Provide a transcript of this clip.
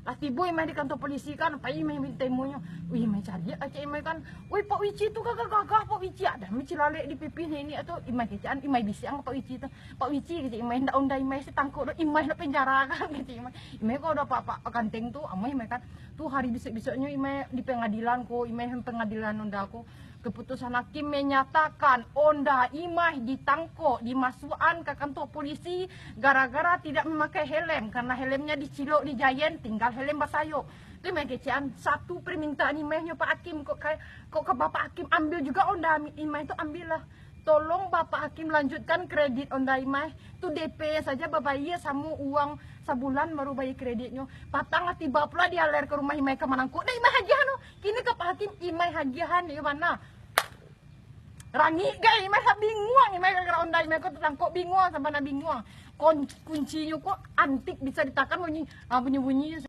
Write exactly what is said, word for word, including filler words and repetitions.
Lah tibo Imai di kantor polisi kan, pai Imai minta imonyo. Wih, Imai cari kecek Imai kan. Wih, Pak Wici tu gagah-gagah, Pak Wici. Ado Mici lalek di pipih ni, ni tu. Imai kecek an, Imai bisiak an ka Pak Wici tu. Pak Wici, kecek Imai, ndak onda Imai satangkok doh, Imai nak penjara kan, kecek Imai. Imai ko udah Pak, Pak Ganteng tu, amuah Imai kan. Tu hari bisuak-bisuaknyo Imai di pengadilan ko, Imai pengadilan onda ko. Keputusan hakim menyatakan onda Imai ditangkok, dimasuakan ka kantor polisi gara-gara tidak memakai helm, karena helmnya dicilok di Giant, tinggal helm basayok. Tu Imai kecek an, satu permintaan Imai nyo Pak Hakim, kok ka, kok ka Bapak Hakim ambil juga onda Imai tu, ambil lah. Tolong Bapak Hakim lanjutkan kredit onda Imai. Tu D P saja babayia samo uang sabulan baru bayia kreditnyo. Patang lah tibo pulo di aler ka rumah Imai ka manangkok. Dah Imai hagiah no. Kini ka Pak Hakim, Imai hagiahan di mana? Rangik gai Imai, lah binguang Imai gara-gara onda Imai ko tatangkok, binguang sampai nak binguang. Kun-, kuncinyo ko antik bisa ditakan bunyi, ah, bunyi-bunyi.